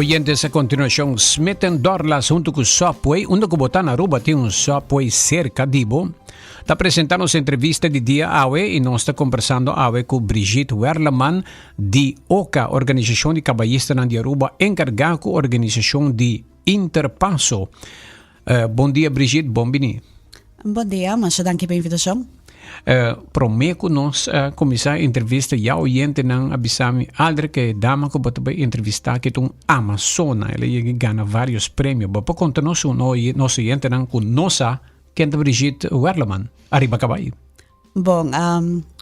Oyentes, a continuacion Smith Dorlas hunto cu Subway, unda cu bo ta na Aruba tin un Subway cerca di bo. Ta presenta nos entrevista di dia awe y nos ta conversando awe cu Brigitte Werleman di OCA, Organisacion di Caballistanan di Aruba, encarga cu organisacion di Interpaso. Bon dia Brigitte, bon bini. Bon dia, masha danki pa invitacion. Prome cu nos cuminsa e entrevista ya oyentenan a bisa mi Aldrich e dama cu bo ta bay entrevista aki ta un amazona, el a yega gana varios premio. Bo por conta nos un nos oyentenan cu no sa ken ta Brigitte Werleman ariba cabay? Bon,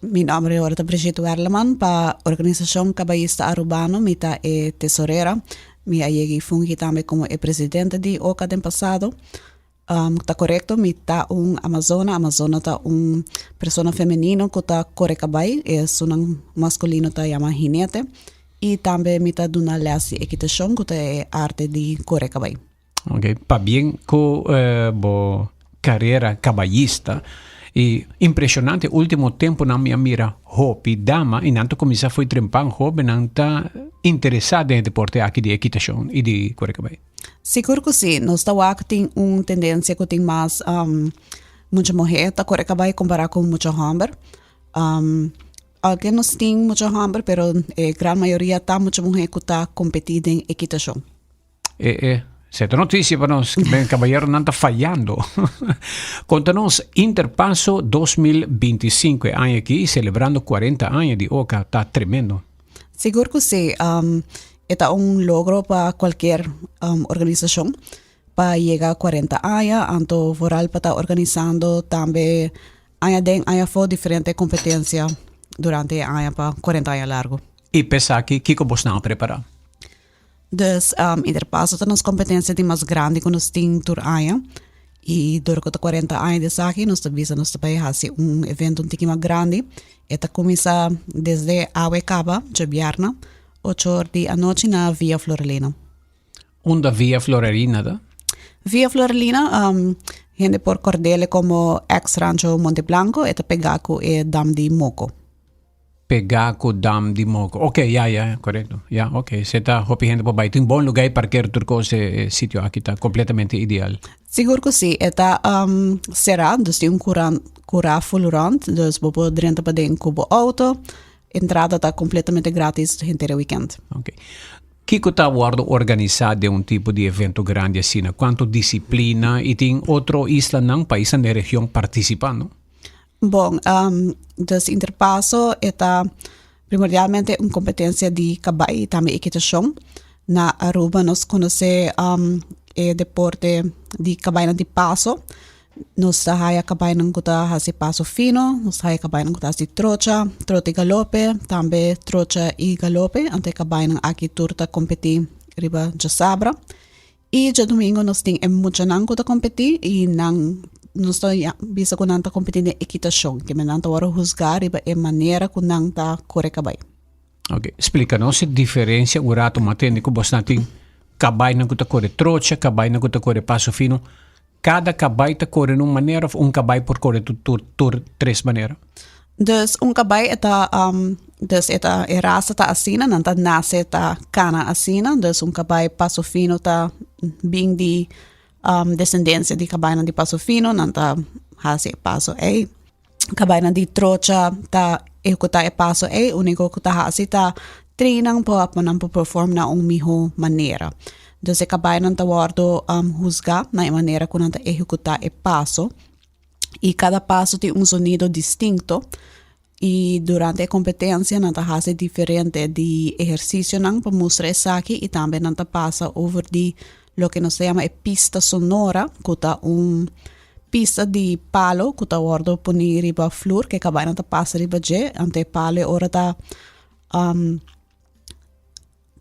mi nomber ahora ta Brigitte Werleman, pa Organisacion Cabayista Arubano mi ta e tesorera. Mi a yega y fungi tambe como e presidente di oca den pasado. Ta korekto, mi ta un amazona. Amazona ta un persona femenino ku ta kore kabai, esunnan maskulino ta yama hinete. I tambe mi ta duna lès di ekitashon ku ta e arte di kore kabai. Ok, pabien ku bo karera kabayista. I impreshonante, ultimo tempunan mi a mira hopi dama i nan ta kuminsá fo'i trempan hóbennan ta interesá den e deporte aki di ekitashon i di kore kabai. Sigur ku si, nos ta wak tin un tendensia ku tin mas mucha muhé ta kore kabai kompará ku mucha hòmber. Aunke nos tin mucha hòmber pero e gran mayoria ta mucha muhé ku ta kompetí den ekitashon. E e seta notisia pa nos, ben kabayeronan ta fayando. Konta nos Interpaso 2025 e aña aki selebrando 40 aña di oka ta tremendo. Sigur ku si. E ta un logro pa kualkier organisashon pa yega 40 aña, anto vooral pa ta organisando tambe aña den aña afó diferente kompetensia durante e aña pa 40 aña largu. I p'esaki kiko bosnan a prepará? Dus Interpaso ta nos kompetensia di mas grandi ku nos tin tur aña i dor ku ta 40 aña di esaki nos ta bisa nos ta bai hasi un evento un tiki mas grandi. E ta kuminsá desde awe kaba djabièrnè ocho or di anochi na Villa Florelina. Unda Villa Florelina ta? Villa Florelina hende por kord'el komo ex Rancho Monte Blanco e ta pegá ku e dam di Moko. Pegá ku dam di Moko. Ok, ya, ya, korekto. Ya, ok. Se ta hopi hende por bai. Tin bon lugá i parker tur kos e sitio aki ta kompletamente ideal. Sigur ku si. E ta será, dus tin un kura kurá ful rònt, dus bo por drenta paden ku bo outo. Entrada ta kompletamente gratis henter e wikènt. Ok. Kiko ta wòrdu organisá den un tipo di evento grandi asina? Kuantu disiplina i tin otro islanan, paisnan den region partisipando? Bon, dus Interpaso e ta primordialmente un competencia di cabai y tambe equitacion. Na Aruba nos conoce e deporte di cabainan di paso. Nos ta haya cabainan cu ta haci paso fino, nos ta haya cabainan cu ta haci trocha, trote y galope, tambe trocha y galope. Anto e cabainan aki tur ta competi riba djasabra. I djadumingu nos tin e muchanan ku ta kompetí i nan nos ta ya bisa ku nan ta kompetí den ekitashon, ke men nan ta wòrdu husgá riba e manera ku nan ta kore kabai. Ok, splika nos e diferensia un rato mas tende ku bosnan tin kabainan ku ta kore trocha, kabainan ku ta kore paso fino. Kada kabai ta kore na un manera of un kabai por kore tur tur tur tres manera? Dus un kabai e ta dus e ta e rasa ta asina, nan ta nase ta kana asina, dus un kabai paso fino ta bin di desendensia di kabainan di paso fino, nan ta hasi e paso ei. Kabainan di trocha ta ehekutá e paso ei, úniko ku ta hasi ta train nan pa pa nan por perform na un mihó manera. Dus e kabainan ta wòrdu husgá na e manera ku nan ta ehekutá e paso i kada paso tin un zonido distinto i durante e kompetensia nan ta hasi diferente di ehersisionan pa mustra esaki i tambe nan ta pasa over di loke nos ta yama e pista sonora ku ta un pista di palo ku ta wòrdu poni riba flur ku e kabanan ta pasa riba dje anto e palo e ora ta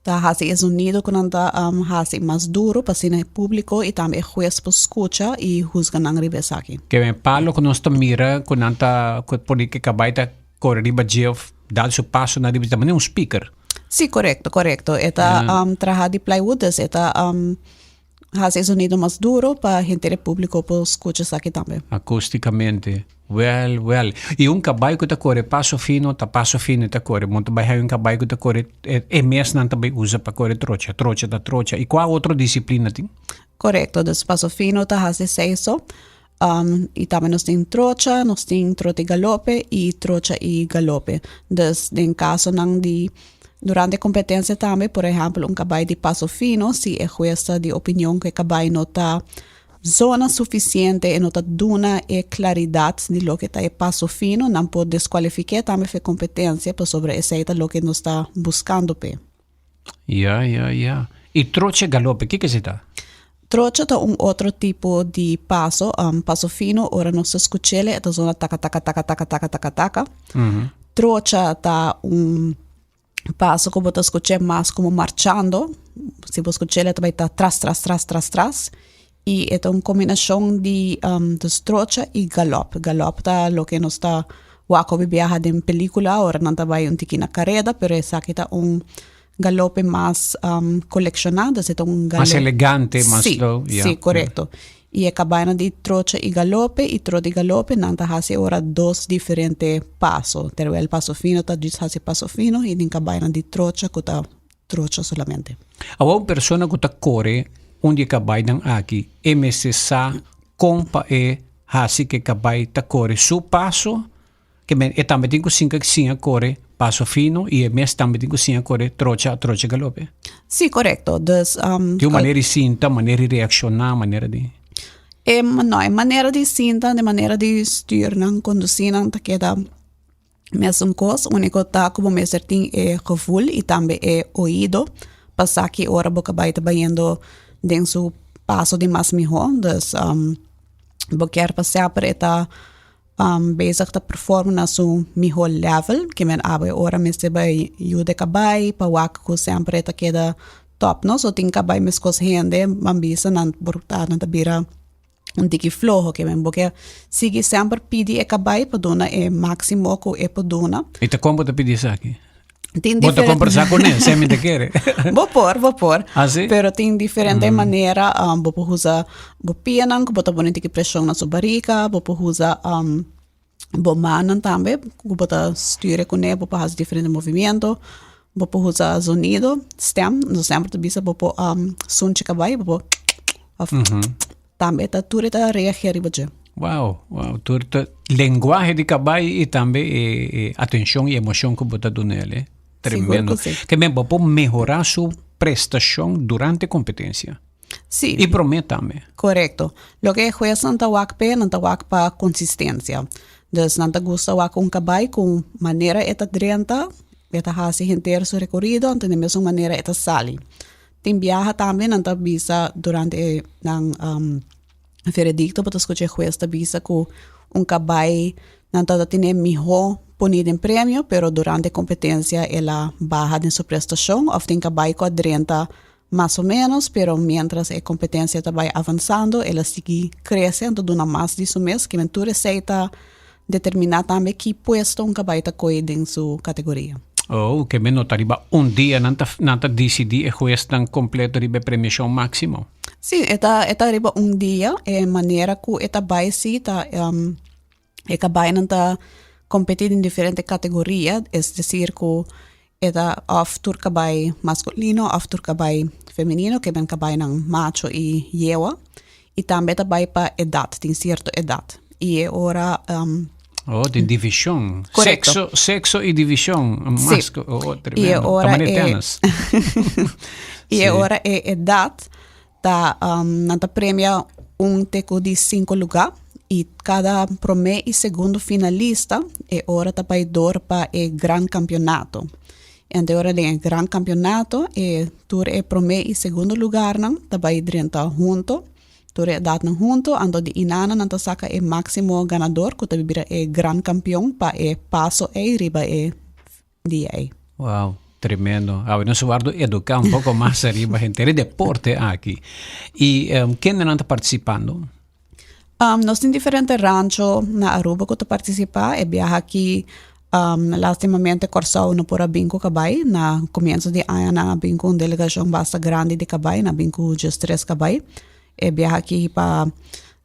ta hasi e zonido ku nan ta hasi mas duro pa asina e públiko i tambe e hues por skucha i husga nan riba esaki. Ke e palo ku nos ta mira ku nan ta ku pone ku e kabai ta kore riba dje òf dal su pasonan riba dje ta manera un speaker. Sí, korekto, korekto. E ta traha di plywood, dus e ta. hasi e sonido mas duro pa henter e publico por scucha esaki tambe. Acusticamente. Wel, wel. Y un cabai cu ta core paso fino ta paso fino e ta core. Bo ta bay hay un cabai cu ta core e mesnan ta bay usa pa core trocha. Trocha ta trocha. Y cua otro disciplina tin? Correcto. Dus paso fino ta hasi seiso. Y tambe nos tin trocha, nos tin trote y galope y trocha y galope. Dus den casonan di durante competencia tambe, por ehempel un cabai di paso fino, si e hues ta di opinion cu e cabai no ta zona suficiente, e no ta duna e claridad di loke ta e paso fino, nan por descualifique tambe for e competencia pasobra esey ta loke nos ta buscando p'e. Ya, ya, ya. Y troche galope, kiko esei ta? Troche ta un otro tipo di paso. Um, paso fino, ora nos ta scuchele, e ta zona taka, taka, taka, taka, taka, taka, taka. Trocha ta un paso ku bo ta scuché mas como marchando. Si bo scuchele, ta bai ta tras, tras, tras, tras, tras. Y e ta un combinacion di um, dus trocha y galop. Galop ta loke nos ta wak hopi biaha den pelicula, ora nan ta bai un tiki na careda, pero esaki ta un galope mas um, colecciona, dus e ta un Mas elegante, mas Sí, slow. Ja. sí, correcto. Y e cabaina di trocha y galope y trote y galope nan ta haci ora dos diferente paso. Terwijl paso fino ta djis haci paso fino y den cabaina di trocha cu ta trocha solamente. Awor un persona ku ta kore un di e kabainan aki e mester sa kon pa e hasi ku e kabai ta kore su paso, ke men e tambe tin ku sinka siña kore paso fino i e mes tambe tin ku siña kore trocha trocha galope. Sí, korekto. Dus Tin un manera di sinta, manera di reakshoná, manera di. E no, e manera di sinta, e manera di stuur nan, kondusí nan ta keda Mesun kos, úniko ta ku bo mester tin e gevoel i tambe e oido pa sa ki ora bo kabai ta bayendo den su paso di mas mihó. Dus bo kier pa semper e ta bezig ta perform na su mihó level, ke men abo e ora mester bai yuda e kabai pa wak ku semper e ta keda top no. So tin kabai meskos hende ban bisa nan por ta nan ta bira. Un tiki floho ke men bo ke sigui semper pidi e kabai pa duna e máksimo ku e por duna. I ta kon bo ta pidi esaki? Tin Bo ta diferente kombersá kuné, si mi ta kere. Bo por, bo por. Ah, si? Pero tin diferente manera. Um, bo por usa bo pianan ku bo ta pone un tiki preshon na su barika, bo por usa um, bo mannan tambe ku bo ta stuur kuné, bo por hasi diferente movimiento. Bo por usa zonido, stem, nos semper ta bisa bo por um, sunchi kabai, bo por of Tambe ta tur e ta reageer riba dje. Wow, wow, tur ta lenguahe di kabai i tambe e, e atenshon i emoshon ku bo ta duna el, eh. Tremendo. Sigur ku si. Ke men bo por mehorá su prestashon durante kompetensia. Si. I promé tambe. Korekto. Loke e huesnan ta wak p'e, nan ta wak pa konsistensia. Dus nan ta gusta wak un kabai ku manera e ta drenta, e ta hasi henter su rekorido, anto di mesun manera e ta sali. Tin biaha tambe nan ta bisa durante e nan veredicto bo ta scucha e huez ta bisa cu un cabai nan ta tene miho poni den premio pero durante e competencia el a baha den su prestacion of tin cabai cu a drenta mas o menos pero mientras e competencia ta bay avanzando el a sigui crece anto duna mas di su mes kimen tur esey ta determina tambe ki puesto un cabai ta coy den su categoria. Oh, ke men no ta riba un dia nan ta nan ta disidí e huesnan kompleto riba e premiashon máksimo. Sí, e ta e ta riba un dia. E manera ku e ta bai sí ta e kabainan ta kompetí den diferente kategoria, es desir ku e ta òf tur kabai maskulino òf tur kabai femenino, ke men kabainan macho i yewa. I tambe ta bai pa edat, tin sierto edat. I e ora Oh, tin divishon. Correcto. Sexo, sexo i divishon. Sí. Mas, oh, I e tremendo. ora Ta manera e tennis. I e Sí. ora e edat ta nan ta premia un te ku di sinku lugá i kada promé i segundo finalista e ora ta bai dor pa e gran kampionato. Ente ora den e gran kampionato e tur e promé i segundo lugarnan ta bai drenta hunto. Tur e edatnan hunto, anto di inana nan ta saka e máksimo ganador ku ta bira e gran kampion pa e paso ei riba e dia ei. Wow, tremendo. Awe nos wardo eduká un poko mas ariba henter e deporte aki. I um, kendenan ta partisipando? Um, nos tin diferente rancho na Aruba ku ta partisipá. E biaha aki. Lastimamente Kòrsou no por a bin ku kabai. Na komienso di aña nan a bin ku un delegashon basta grandi di kabai, nan a bin ku diestres kabai. E biaha aki pa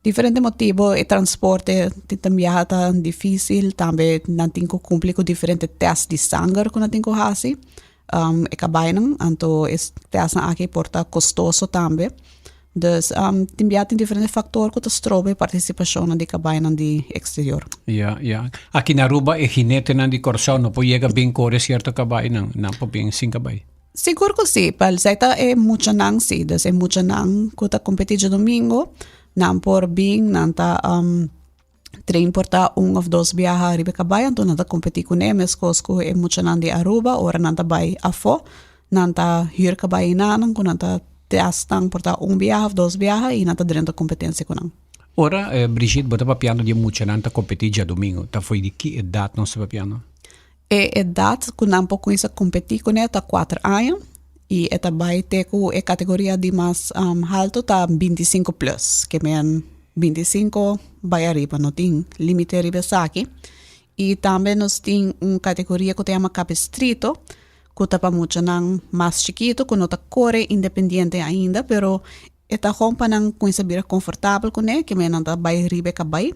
diferente motibu e transporte tin biaha ta dificil, tambe nan tin ku kumpli ku diferente tèst di sanger ku nan tin ku hasi. E kabainan, anto e tèstnan aki por ta kostoso tambe. Dus tin bia tin diferente faktor ku ta stroba e partisipashonnan di kabainan di eksterior. Ya, ya. Aki na Aruba e hinetenan di Kòrsou no por yega bin kore sierto kabainan, nan por bin sin kabai. Sigur ku si, pa esei ta e muchanan si, dus e muchanan ku ta kompetí djadumingu nan por bin, nan ta train por ta un of dos biaha riba e kabai, anto nan ta kompetí kuné meskos ku e muchanan di Aruba ora nan ta bai afó nan ta hür kabai einan ku nan ta tèst nan por ta un biaha of dos biaha i nan ta drenta kompetensia ku nan. Ora Brigitte bo ta papiando di e muchanan ta kompetí djadumingu, ta fo'i di ki edat nos ta papiando? E edat ku nan por kuminsá kompetí kuné ta kuater aña i e ta bai te ku e kategoria di mas haltu ta bintisinko plus, ke men bintisinko bai ariba, no tin límite riba esaki. I tambe nos tin un kategoria ku ta yama kabestrito ku ta pa muchanan mas chikitu ku no ta kore independiente ainda pero e ta hon pa nan kuminsá bira konfortabel kuné, ke men nan ta bai riba e kabai.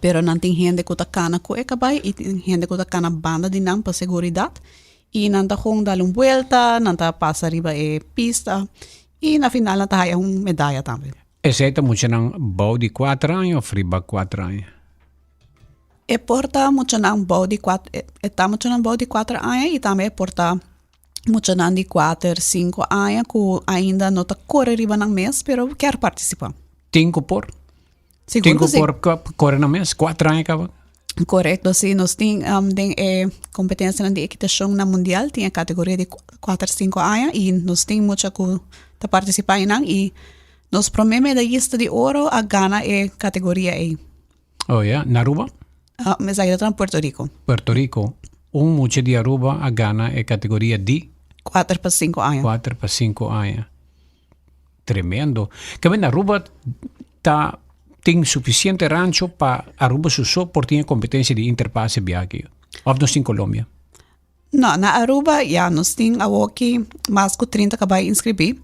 Pero nan tin hende ku ta kana ku e kabai i tin hende ku ta kana banda di nan pa seguridat. I nan ta gewoon dal un buelta, nan ta pasa riba e pista i na final nan ta haya un medaya tambe. Esei ta muchanan bou di kuater aña of riba kuater aña? E por ta muchanan bou di kuater, e ta muchanan bou di kuater aña i tambe e por ta muchanan di kuater, sinku aña ku ainda no ta kore riba nan mes pero kier partisipa. Tin ku por? Sigur Tin ku ku si. por kore nan mes? Kuater aña kaba? Korekto, si. Nos tin den e kompetensianan di ekitashon na mundial tin e kategoria di kuater sinku aña i nos tin mucha ku ta partisipá einan i nos promé medayista di oro a gana e kategoria ei. Oh ya, na Aruba? Esaki ta na Puerto Rico. Puerto Rico. Un mucha di Aruba a gana e kategoria di? Kuater pa sinku aña. Kuater pa sinku aña. Tremendo. Ke men Aruba ta tin suficiente rancho pa Aruba su so por tin e competencia di Interpase biaha aki? Of nos tin Colombia? No, na Aruba ya nos tin awoki mas ku 30 kabai inscribi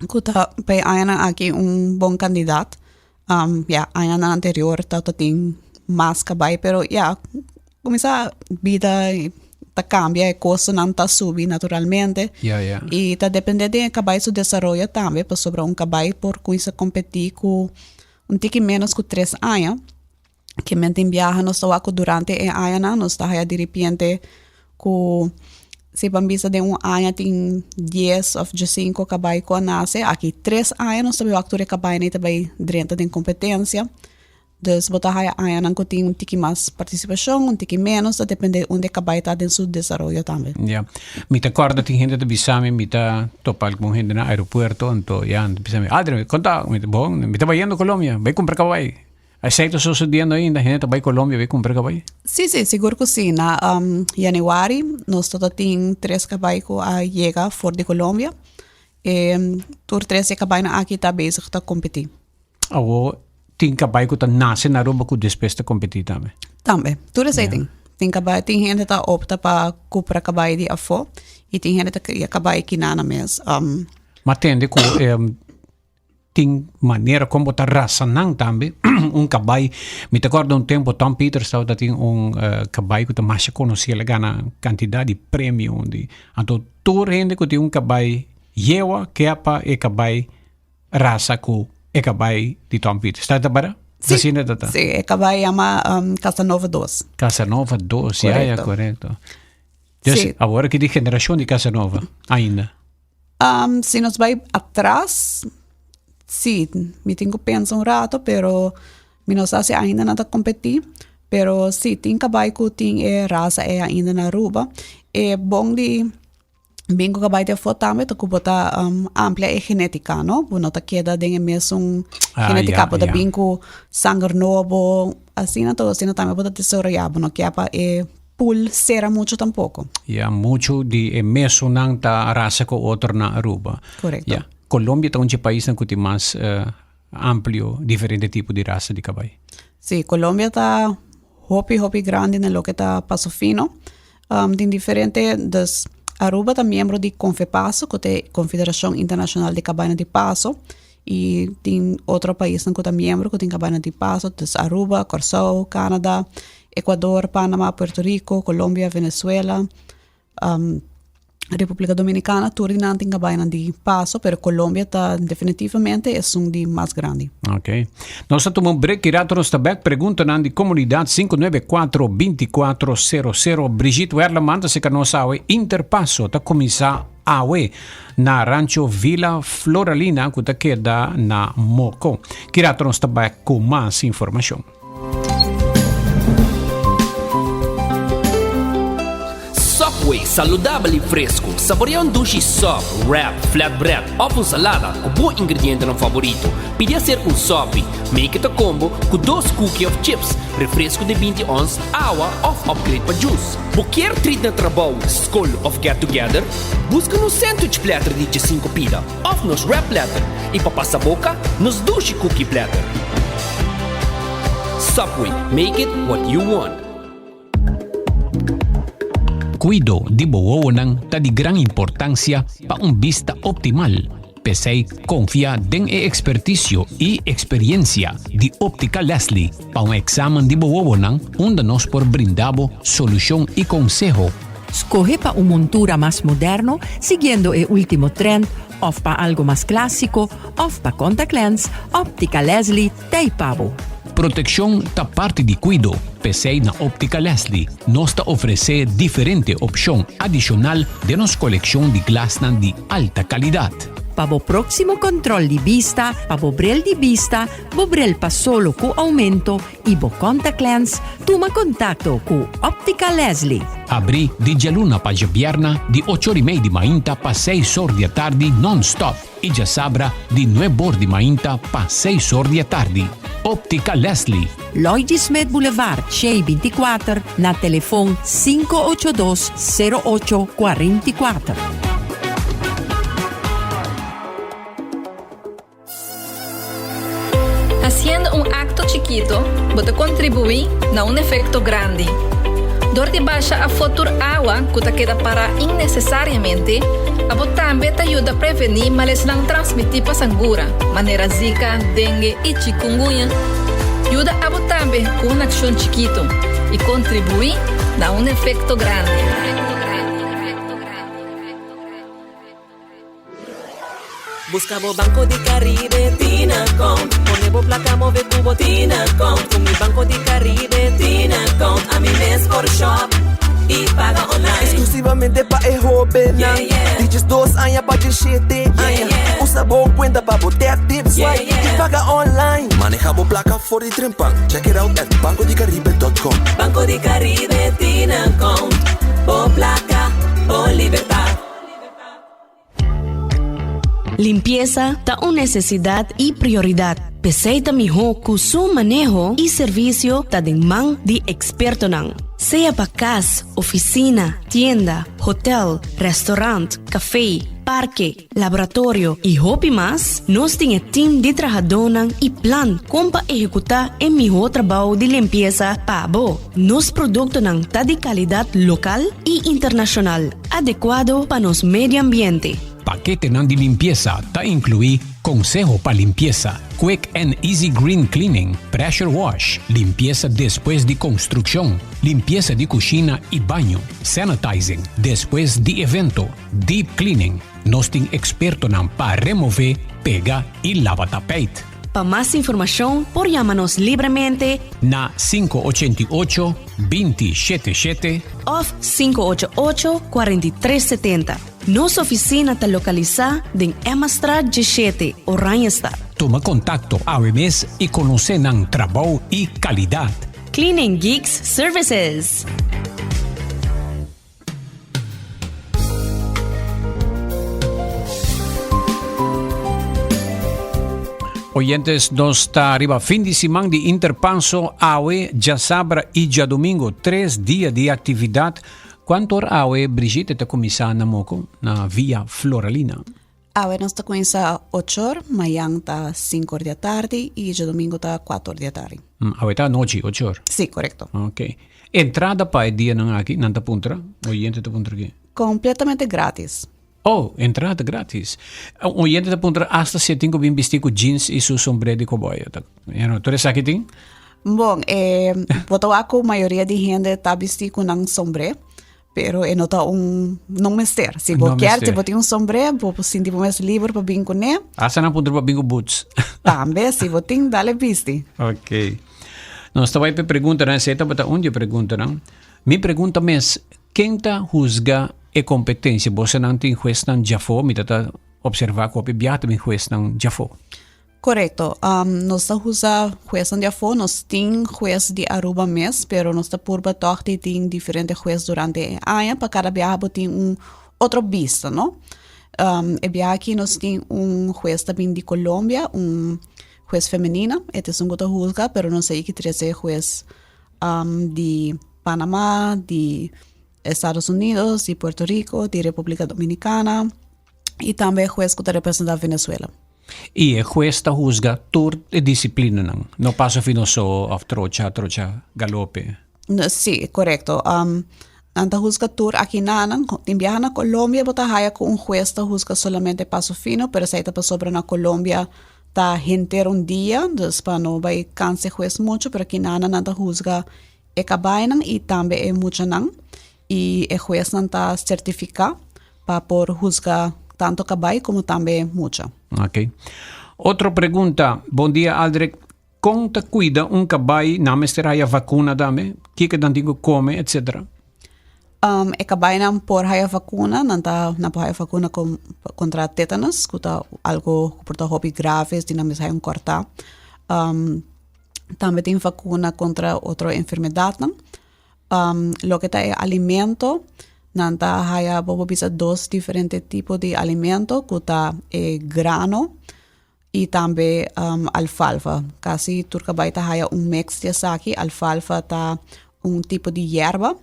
ku ta pa e añanan aki un bon kandidat. Um, ya añanan anterior ta tin mas kabai pero ya kuminsá bida ta cambia, e costonan ta subi naturalmente. Ja, ja. Y ta depende di e cabai su desaroyo tambe, pasobra un cabai por cuminsa competi cu un tiki menos cu tres aña. Ke men tin biaha nos ta wak cu durante e añanan nos ta haya diripiente cu si ban bisa den un aña tin dies of diescinco cabai cu a nace, aki tres aña nos ta bay wak tur e cabainan ta bay drenta den competencia. Dus bo ta haya añanan ku tin un tiki mas partisipashon, un tiki ménos, ta depende unda e kabai ta den su desaroyo tambe. Ya. Mi ta kòrda tin hende ta bisa mi, mi ta topa algun hende na aeropuerto, anto ya, nan ta bisa mi, Adrian, kon ta? Mi ta, bon, mi ta bayendo Colombia, bai kumpra kabai. Esei ta sosodiendo ainda, hende ta bai Colombia bai kumpra kabai? Sí, sí, sigur ku sí. Na yanüari nos ta tin tres kabai ku a yega for di Colombia. E tur tres e kabainan aki ta bezig ta kompetí. Awo tin kabai ku ta nase na Aruba ku despues ta kompetí tambe. Tambe, tur esei tin. Tin kabai, tin hende ta opta pa kupra kabai di afó i tin hende ta kria kabai kinana mes. Um, Ma tende ku um, tin manera kon bo ta rasa nan tambe. Un kabai, mi ta kòrda un tempo Tom Peters tabata tin un uh, kabai ku ta masha konosí, el a gana kantidat di premio. Di, anto tur hende ku tin un kabai yewa ke pa e kabai rasa ku e kabai di Tom Peters. Ta ta bara? Sí, Asina ta ta. sí, e kabai yama um, Casanova 2. Casanova 2, ja, ja, Correcto. correcto. Dus Sí. awor aki di generacion di Casanova ainda. Um, si nos bai atras, sí, mi tin ku pensa un rato, pero mi no sa si ainda nan ta kompetí. Pero sí, tin kabai ku tin e rasa ei ainda na Aruba. E bon di Bin ku kabai te afó tambe ta ku bo ta amplia e genétika, no? Bo no ta keda den e mesun Ah, genétika, ya, bo ta ya. bin ku sanger nobo, asina todo, asina tambe bo ta desaroyá, bo no ke pa e pool sera muchu tampoko. Ya, muchu di e mesunnan ta rasa ku otro na Aruba. Korekto. Ya. Colombia ta un dje paisnan ku tin mas amplio diferente tipo di rasa di kabai. Sí, Colombia ta. hopi hopi grandi na loke ta Paso Fino. Tin diferente, dus Aruba ta miembro di Confepaso ku ta e Konfederashon Internashonal di Kabanan di Paso i tin otro paisnan ku ta miembro ku tin kabanan di paso, dus Aruba, Kòrsou, Canada, Ecuador, Panama, Puerto Rico, Colombia, Venezuela. Republica Dominicana tur di nan tin cabaynan di paso, pero Colombia ta definitivamente esun di mas grandi. Ok. Nos ta tuma un break y rato nos ta back. Preguntanan di comunidad 594-2400. Brigitte Werleman ta seca nos awe. Interpaso ta cuminsa awe na Rancho Villa Floralina cu ta keda na Moco. Ki rato nos ta back cu mas informacion. Subway, saludabel y fresco. Saborea un dushi sub, wrap, flatbread of un salada cu bo ingredientenan favorito. Pidi acerca un sopi. Make it a combo cu dos cookie of chips, refresco di binti ons, awa of upgrade pa juice. Bo kier treat na trabou, scol of get together? Busca nos sandwich platter di djesinco pida of nos wrap platter y pa pasa boca, nos dushi cookie platter. Subway, make it what you want. Kuido di bo wowonan ta di gran importansia pa un bista optimal. P'esei konfia den e ekspertisio i eksperiensia di Optica Leslie pa un eksamen di bo wowonan unda nos por brinda bo solushon i konseho. Skohe pa un montura mas moderno siguiendo e ultimo trend of pa algo mas clasico of pa contact lens, Optica Leslie t'ey pa bo. Proteccion ta parti di cuido, p'esey na Optica Leslie nos ta ofrece diferente opcion adicional den nos coleccion di glasnan di alta calidad. Pa bo proximo control di bista, pa bo bril di bista, bo bril pa solo cu aumento y bo contact lens, tuma contacto cu Optica Leslie. Abri di djaluna pa djabierna di ocho or y mei di mainta pa seis or di atardi non-stop y djasabra di nuebe or di mainta pa seis or di atardi. Optica Leslie. Lloyd G. Smith Boulevard, Shei 24, na telefon 582 08 44. Haciendo un acto chikito, bo ta contribui na un efecto grandi. Dor di basha afo tur awa cu ta keda para innecesariamente, abo tambe ta yuda preveni malesnan transmiti pa sangura, manera Zika, dengue y chikungunya. Yuda abo tambe cu un accion chikito y contribui na un efecto grandi. Busca bo Banco di Caribe tin account. Pone bo placa move cu bo tin account. Cu mi Banco di Caribe tin account. Ami mes por shop y paga online. Exclusivamente pa e hobennan. Yeah, yeah. Di 12 aña pa 17 aña. Yeah, yeah. Usa bo cuenta pa bo tap, tip, swipe Yeah, yeah. y paga online. Maneja bo placa for di trempan. Check it out at bancodicaribe.com. Banco di Caribe tin account. Bo placa, bo libertad. Limpiesa ta un nesesidat i prioridat. P'esei ta mihó ku su maneho i servisio ta den man di ekspertonan. Sea pa kas, ofisina, tienda, hotel, restaurant, kafé, parke, laboratorio i hopi mas, nos tin e tim di trahadónan i plan kon pa ehekutá e mihó trabou di limpiesa pa bo. Nos produktonan ta di kalidat lokal i internashonal. Adekuado pa nos medio ambiente. Paketenan di limpiesa ta inkluí konseho pa limpiesa, quick and easy green cleaning, pressure wash, limpiesa despues di konstrukshon, limpiesa di kushina i baño, sanitizing despues di evento, deep cleaning. Nos tin ekspertonan pa remové, pega i laba tapijt. Pa mas informashon por yama nos libremente. Na 588, 20 shete shete. Òf 588, 43 setenta. Nos ofisina ta lokalisá den Emmastraat 17, Oranjestad. Tuma kontakto awe mes i konosé nan trabou i kalidat. Cleaning Geeks Services. Oyentes, nos ta riba fin di siman di Interpaso, awe, djasabra i djadomingo, tres dia di aktividat. Kuantu or awe, Brigitte, ta kuminsá na Moko, na Via Floralina? Awe nos ta kuminsá ochor, mayan ta sinkor di atardi i djadumingu ta kuator di atardi. Awe ta anochi, ochor? Sí, korekto. Ok. Entrada pa e dianan aki, nan ta puntra? Oyente ta puntra aki. Kompletamente gratis. Oh, entrada gratis. Oyente ta puntra hasta si e tin ku bin bisti ku jeans i su sombré di koboi. You know, tur esaki tin? Bon, eh, bo ta wak ku mayoria di hende ta bisti ku nan sombré. Pero e no ta un, no mester. Si bo No kier, mester. si bo tin un sombré, bo por sinti bo mes liber pa bin kuné. Hasta nan puntra pa bin ku boots. Tambe, si bo tin, dale bisti. Ok. Nos ta bai p'e preguntanan. Esei tabata un di e preguntanan. Mi pregunta mes, ken ta husga e kompetensia? Bosonan tin huesnan djafó? Mi ta ta observá ku hopi biaha ta bin huesnan djafó. Korekto. Nos ta usa huesnan di afó, nos tin hues di Aruba mes, pero nos ta purba tòg di tin diferente hues durante e aña pa kada biaha bo tin un otro bista, no? E biaha aki nos tin un hues ta bin di Colombia, un hues femenina, e ta esun ku ta husga, pero nos a yiki trese hues di Panama, di Estados Unidos, di Puerto Rico, di Republica Dominicana i tambe hues ku ta representá Venezuela. I e hues ta husga tur e disiplinanan, no paso fino so of trocha, trocha galope. No, sí, korekto. Um, nan ta husga tur akinanan. Tin biaha na Colombia bo ta haya ku un hues ta husga solamente paso fino, pero esei ta pasobra na Colombia ta henter un dia, dus pa no bai kansa e hues muchu, pero akinanan nan ta husga e kabainan i tambe e muchanan i e huesnan ta sertifiká pa por husga tanto kabai komo tambe mucha. Ok. Otro pregunta. Bon dia Aldrich. Kon ta kuida un kabai? Nan mester haya vakuna tambe? Kiko nan tin ku kome etcetera? Um, e kabainan por haya vakuna, nan ta nan por haya vakuna kon kontra tetanus, ku ta algo ku por ta hopi grave si nan mester haya un kòrtá. Um, tambe tin vakuna kontra otro enfermedadnan. Um, loke ta e alimento, nan ta haya bo por bisa dos diferente tipo di alimento ku ta e grano i tambe um, alfalfa. Kasi tur kabai ta haya un mix di esaki. Alfalfa ta un tipo di yerba,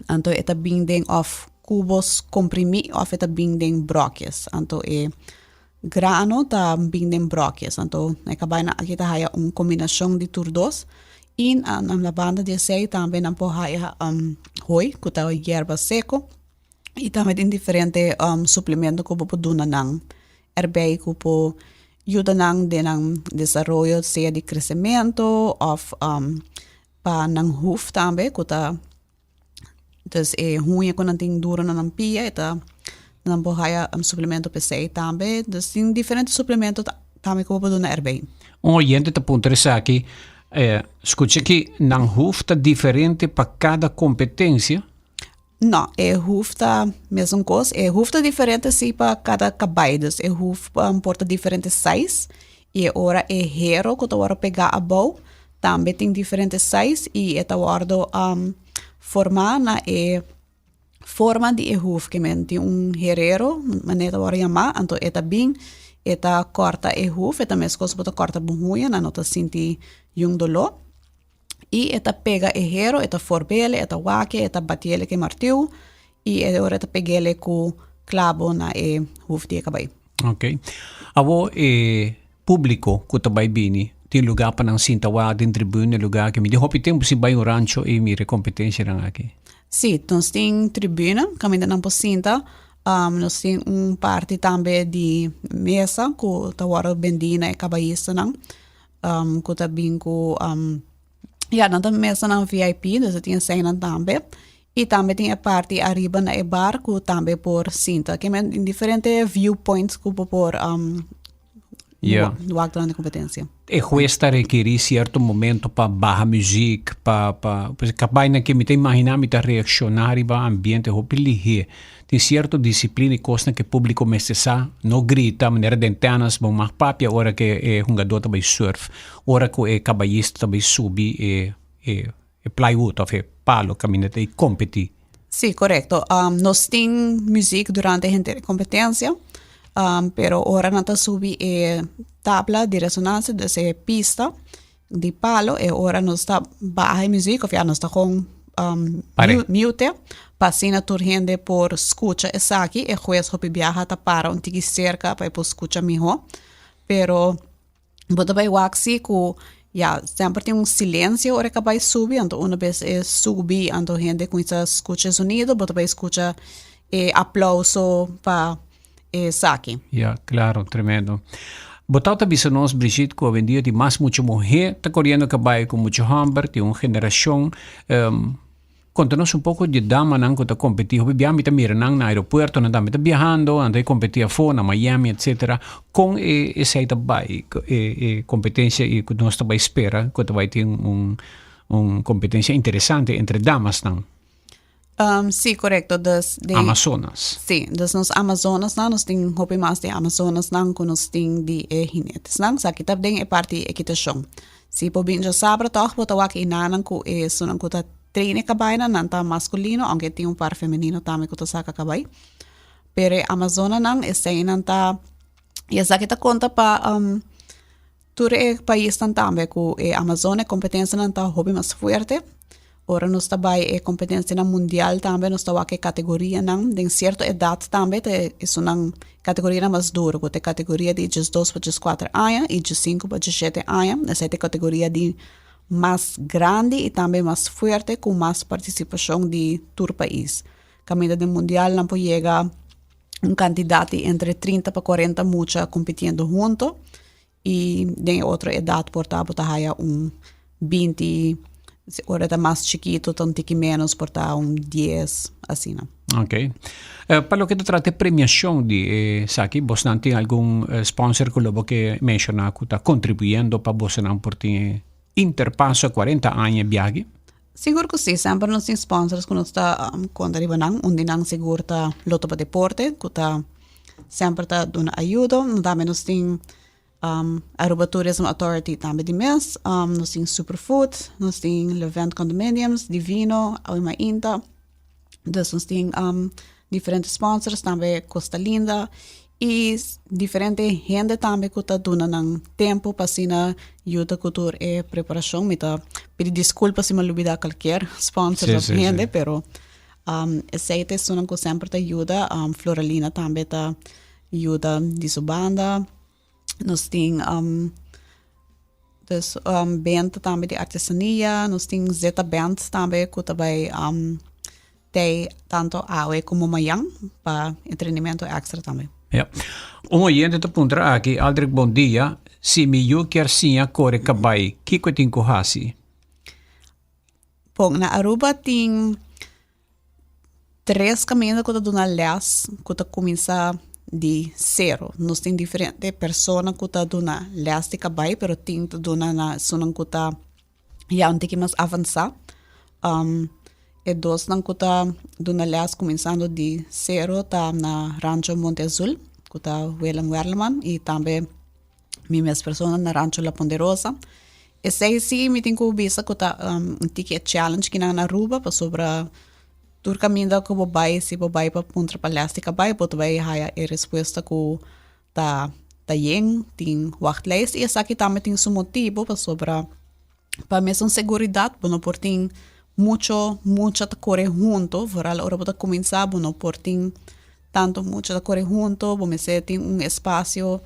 anto e ta bin den of kubos komprimí of e ta bin den bròkjes. Anto e Grano ta bin den bròkjes, anto e kabainan aki ta haya un kombinashon di tur dos. I na banda di esei tambe nan por haya hoi ku ta yerba seko i tambe tin diferente suplemento ku bo por duna nan erbei ku por yuda nan den nan desaroyo sea di kresementu òf pa nan huf tambe ku ta Dus e huña ku nan tin duro na nan pia e ta nan por haya un suplemento p'esei tambe. Dus tin diferente suplemento tambe ku bo por duna erbei. Un oyente ta puntra esaki, eh, skucha aki, nan huf ta diferente pa kada kompetensia? No, e huf ta mesun kos. E huf ta diferente si pa kada kabai. Dus e huf por ta diferente size i e ora e hero ku ta wòrdu pegá abou Tambe tin diferente size y e ta wordo um, forma na e forma di e hoef. Ke men tin un herero, manera ta wordo yama, anto e ta bin, e ta corta e hoef, e ta meskos bo ta corta bo huña, nan no ta sinti yun doló. Y e ta pega e hero, e ta forbele, e ta wak-e, e ta batiele ke martiu y e ora e ta pegele ku klabo na e hoef di e kabai. Ok. Awo e Públiko ku ta bai bini tin lugá pa nan sinta wak den tribune, lugá ke mi tin hopi tempu sin bai un rancho i mira e kompetensianan aki. Sí, nos tin tribune kaminda nan por sinta. Nos tin un parti tambe di mesa ku ta wòrdu bendí na e kabayistanan ku ta bin ku ya nan ta mesanan VIP, dus tin eseinan tambe. I tambe tin e parti ariba na e bar ku tambe por sinta. Ke men tin diferente viewpoints ku bo por Ja. wak durante kompetensia. E hues ta rekerí sierto momento pa baha muziek, pa pa pues kabai ke mi ta imaginá mi ta reakshoná riba ambiente hopi lihé. Tin sierto disiplina i kosnan ke públiko mester sa, no grita manera den tènis bo mag papia ora ke e hungadó ta bai sùrf, ora ku e kabayista ta bai subi e e e plywood of e palo kaminda ta e kompetí. Sí, korekto. Nos tin muziek durante henter e kompetensia, pero ora nan ta subi e tabla di resonansia, dus e pista di palo, e ora nos ta baha e muziek of ya nos ta kon. um, Pare. mute pa asina tur hende por skucha esaki. E hues hopi biaha ta para un tiki serka pa e por skucha mihó. Pero bo ta bai wak si ku ya semper tin un silensio ora e kabai subi, anto una bes e subi anto hende kuminsá skucha e sonido, bo ta bai skucha e aplauso pa esaki. Ya, claro, tremendo. Bo tawata bisa nos, Brigitte, ku awendia tin mas mucha muhé ta koriendo kabai ku mucha hòmber, tin un generashon. Um, konta nos un poko di e damanan ku ta kompetí. Hopi bia mi ta mira nan na aeropuerto, nan tambe ta biahando, nan ta kompetí afó, na Miami, etcetera. Kon e esei ta bai, e e kompetensia i ku nos ta bai spera ku ta bai tin un un kompetensia interesante entre damasnan? Um, sí, correcto. Dus de, Amazonas. Sí, dus nos Amazonasnan, nos tin hopi mas di Amazonasnan ku nos tin di e hinetesnan. Sa kita den e parti ekitashon. Si bo bin djasabra tòg bo ta wak e nanan ku e esunnan ku ta train e kabainan, nan ta maskulino, aunke tin un par femenino tambe ku ta saka kabai. Pero e Amazonanan, eseinan ta, i esaki ta konta pa um, Tur e paisnan tambe ku e Amazon e kompetensianan ta hopi mas fuerte. Ora nos ta bai e kompetensianan mundial tambe nos ta wak e kategorianan den sierto edat tambe ta esunnan kategorianan mas duro ku ta e kategoria di diesdos pa dieskuater aña i diesinku pa diesshete aña. Esei ta e kategoria di mas grandi i tambe mas fuerte ku mas partisipashon di tur pais. Kaminda den mundial nan por yega un kantidat di entre 30 pa 40 mucha kompitiendo hunto i den e otro edat por ta bo ta haya un 20 si ora ta mas chikito ta un tiki menos por ta un 10 asina. Ok. Eh, pa loke ta trata e premiacion di esaki, bosnan tin algun sponsor ku lo bo ke menshoná ku ta kontribuyendo pa bosonan por tin e Interpaso 40 aña biahi? Sigur ku si, semper nos tin sponsors ku nos ta konta riba nan. Un di nan sigur ta Lotto pa Deporte ku ta semper ta duna ayudo. Tambe nos tin Aruba Tourism Authority tambe di mes. Nos tin Superfood, nos tin Levent Condominiums, Divino, Awe Mainta. Dus nos tin diferente sponsors tambe Costa Linda y diferente hende tambe cu ta duna nan tempo pa asina yuda cu tur e preparacion. Mi ta pidi disculpa si mi a lubida cualkier sponsor of hende, pero esey ta esunnan cu semper ta yuda. Floralina tambe ta yuda di su banda. Nos tin dus benta tambe di artesania, nos tin Zeta Band tambe ku ta bai tei tanto awe komo mayan pa entrenimento èkstra tambe. Ja. Un oyente ta puntra aki, Aldrich bon dia, si mi yu kier siña kore kabai, kiko e tin ku hasi? Bon, na Aruba tin Tres kaminda ku ta duna lès ku ta kuminsá di sero. Nos tin diferente persona ku ta duna lès di kabai pero tin ta duna na esunnan ku ta ya un tiki mas avansá. E dosnan ku ta duna lès kuminsando di sero ta na Rancho Monte Azul ku ta Willem Werleman i tambe mi mes persona na Rancho La Ponderosa. Esei sí mi tin ku bisa ku ta un tiki e challenge kinan na Aruba pasobra tur kaminda ku bo bai si bo bai pa puntra pa les di kabai bo ta bai haya e respuesta ku ta ta yen tin wachtlijst i esaki tambe tin su motibu pasobra pa mesun seguridat bo no por tin mucho mucha ta kore hunto vooral ora bo ta kuminsá bo no por tin tanto mucha ta kore hunto bo mester tin un espasio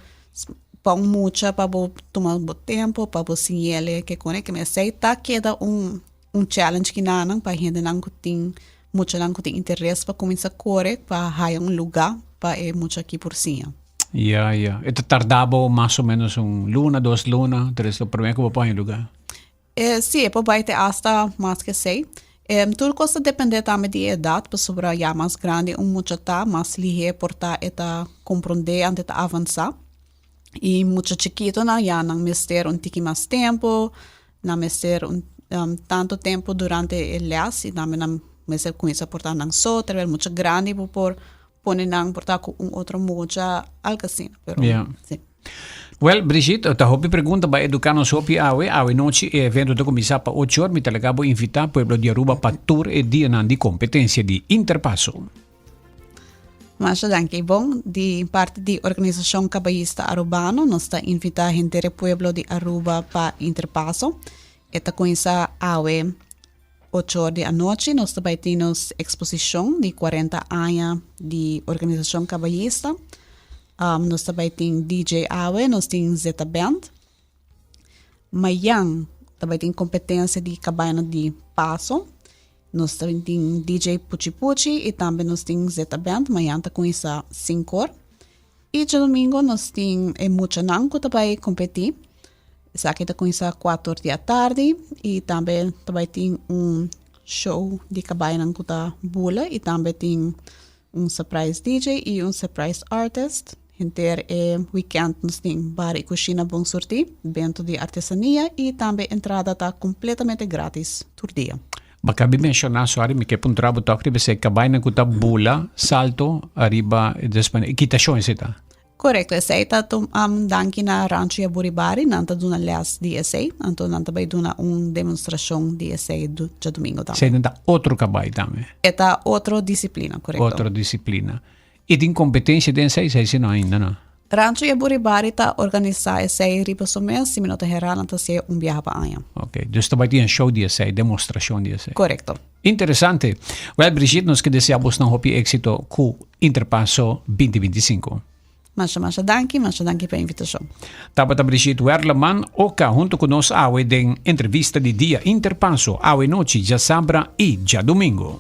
pa un mucha pa bo tuma bo tempo pa bo siñ'el ke kone ke esei ta keda un un challenge kinanan pa hendenan ku tin muchanan ku tin interes pa kuminsá kore pa haya un lugá pa e mucha aki por siña. Ya, ya. E ta tarda bo mas o menos un luna, dos luna, tres luna, promé ku bo por haña lugá? E, sí, e por bai te asta mas ke esei. E, tur kos ta dependé tambe di e edat, pasobra ya mas grandi un mucha ta, mas lihé por ta e ta komprondé anto e ta avansá. I mucha chikitonan ya nan mester un tiki mas tempu, nan mester un tantu tempu durante e lès i tambe nan mester kuminsá portá nan so, terwel mucha grandi bo por pone nan por ta ku un otro mucha, algo asina, pero si. Well, Brigitte, ta hopi pregunta ba educa nos hopi awe. Awe nochi e evento ta cuminsa pa ocho or. Mi ta laga bo invita pueblo di Aruba pa tur e dianan di competencia di Interpaso. Masha danki. Bon, di parti di Organisacion Cabayista Arubano nos ta invita henter e pueblo di Aruba pa Interpaso. E ta cuminsa awe. 8 or di anochi nos ta bai tin nos eksposishon di 40 aña di Organisashon Kabayista. Nos ta bai tin DJ awe, nos tin Zeta Band. Mayan ta bai tin kompetensia di kabaynan di paso. Nos ta tin DJ Puchi Puchi i tambe nos tin Zeta Band. Mayan ta kuminsá 5 or. I djadumingu nos tin e muchanan ku ta bai kompetí. Esaki ta kuminsá 4 or di atardi i tambe ta bai tin un show di kabaynan ku ta bula i tambe tin un surprise DJ i un surprise artist. Henter e weekend nos tin bar i kushina bon surtí, bento di artesania i tambe entrada ta kompletamente gratis tur dia. Bo kabi menshoná, sorry, mi ke puntra bo tòg riba esei kabaynan ku ta bula salto ariba despues ekitashon esei ta? Korekto, esei ta danki na Rancho Yaburibari, nan ta duna lès di esei, anto nan ta bai duna un demonstrashon di esei djadumingu tambe. Esei nan ta otro kabay tambe? E ta otro disiplina, korekto. Otro disiplina. I tin kompetensia den esei? Esei si no ainda no. Rancho Yaburibari ta organisá esei riba su mes, si mi no ta herá nan ta hasié un biaha pa aña. Ok, dus ta bai tin un show di esei, demostrashon di esei. Korekto. Interesante. Wèl Brigitte, nos ke deseá bosnan hopi éksito ku Interpaso 2025. Masha masha danki, masha danki pa e invitashon. Tabata Brigitte Werleman oka huntu ku nos awe den entrevista di dia Interpaso awe nochi djasabra i djadumingu.